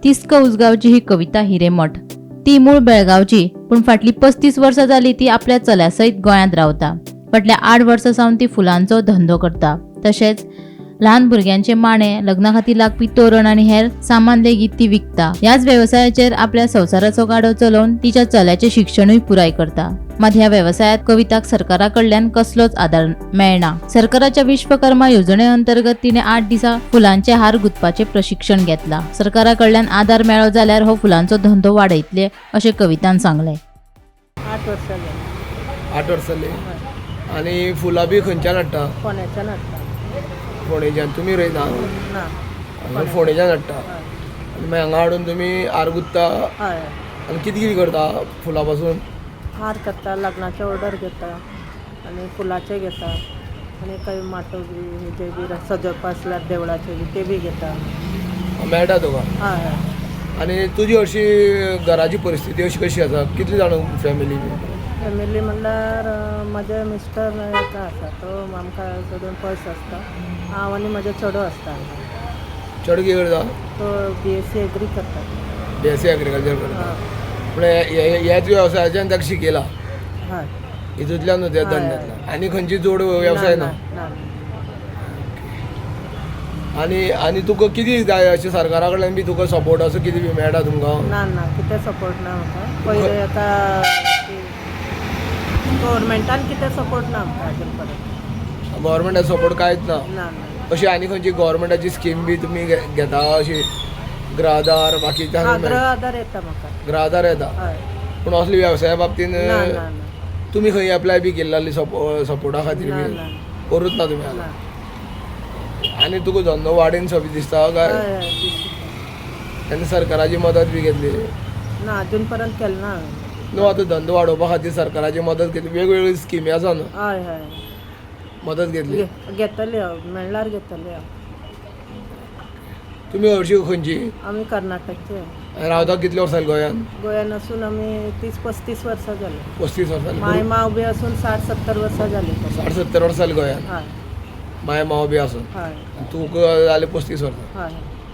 तिस्क उजगांवची ही कविता हिरेमठ. ती मूळ बेळगांवची, पूण फाटलीं 35 वर्सां जालीं ती आपल्या चल्या सयत गोंयांत रावता. फाटल्या 8 वर्सां सावन ती फुलांचो धंदो करता. तशेंच ल्हान भुरग्यांचे माणे, लग्ना खातीर लागपी तोरण आनी हेर सामान लेगीत ती विकता. ह्याच वेवसायाचेर आपल्या संवसाराचो गाडो चलोवन तिच्या चल्याचें शिक्षणूय पुराय करता. मात ह्या वेवसायांत कविताक सरकारा कडल्यान कसलोच आदार मेळना. सरकाराच्या विश्वकर्मा येवजणे अंतर्गत तिणे 8 दिसां फुलांचे हार गुंतपाचें प्रशिक्षण घेतलां. सरकारा कडल्यान आदार मेळ्ळो जाल्यार हो फुलांचो धंदो वाडयतले अशें कवितान सांगलें. 8 वर्सां जालीं. 8 वर्सां जालीं. आनी फुलां बी खंयच्यान हाडटा? फोंड्याच्यान हाडटा. फोंडेच्यान. तुमी रोयना? ना. फोंडेच्यान हाडटा. हय. आनी मागीर हांगा हाडून तुमी हार गुंतता? हय. आनी कितें कितें करता फुलां पासून? हार करता, लग्नाचे ऑर्डर घेता आनी फुलाचे घेता आनी काही माटो बी हेजे बी सजोवपा आसल्यार देवळाचे बी ते बी घेता. मेळटा तुका? हय हय. आनी तुजी अशी घराची परिस्थिती अशी कशी आसा? कितली जाणां फॅमिली? फॅमिली म्हणल्यार म्हजे मिस्टर हेका आसा, तो आमकां सोडून पयस आसता. हांव आनी म्हजे चेडो आसता हांगा. चेडो कितें करता? तो बीएससी एग्री करता. बीएससी एग्रीकल्चर करता. हय. पूण ह्याच वेवसायाच्यान ताका शिकयला? हय. हितूंतल्यान न्हू त्या हय. धंद्यांतल्यान. आनी खंयची जोड वेवसाय ना? ना. आनी आनी तुका कितें जाय अशें सरकारा कडल्यान बी तुका सपोर्ट असो कितें बी मेळटा तुमकां? ना ना, कितें सपोर्ट ना म्हाका. पयलीं आतां गव्हर्मेंटान कितें सपोर्ट ना आमकां अजून पर्यंत. गव्हर्मेंटाचो सपोर्ट कांयच ना? ना ना. अशी आनी खंयची गव्हर्मेंटाची स्कीम बी तुमी घेता अशी गृह आधार बाकी? हा, गृह आधार येता म्हाका. गृह आधार येता? हय. पूण असले वेवसाया बाबतीन ना ना ना. तुमी खंय एप्लाय बी केल्ली सपोर्टा खातीर ना बी? ना. करूच ना तुमी? ना. आनी तुका धंदो वाडीन सो बी दिसता काय? हय हय, दिसता. तेन्ना सरकाराची मदत बी घेतली? ना, अजून पर्यंत केलें ना हांवें. न्हू, आतां धंदो वाडोवपा खातीर सरकाराची मदत घेतली, वेगवेगळी स्किमी आसा न्हू. हय हय. मदत घेतली? घेतली हांव, मेळ्ळ्यार घेतली हांव. तुमी हरशीं खंयची? आमी कर्नाटकचे. रावता कितले वर्सां जालीं गोंयान? गोंयान आसून आमी 30-35 वर्सां जालीं. 35 वर्सां माय जालीं. माव बी आसून 60-70 वर्सां जालीं. 60-70 वर्सां जालीं गोंयान? हय. माय माव बी आसून. हय. तुका जालें 35 वर्सां? हय.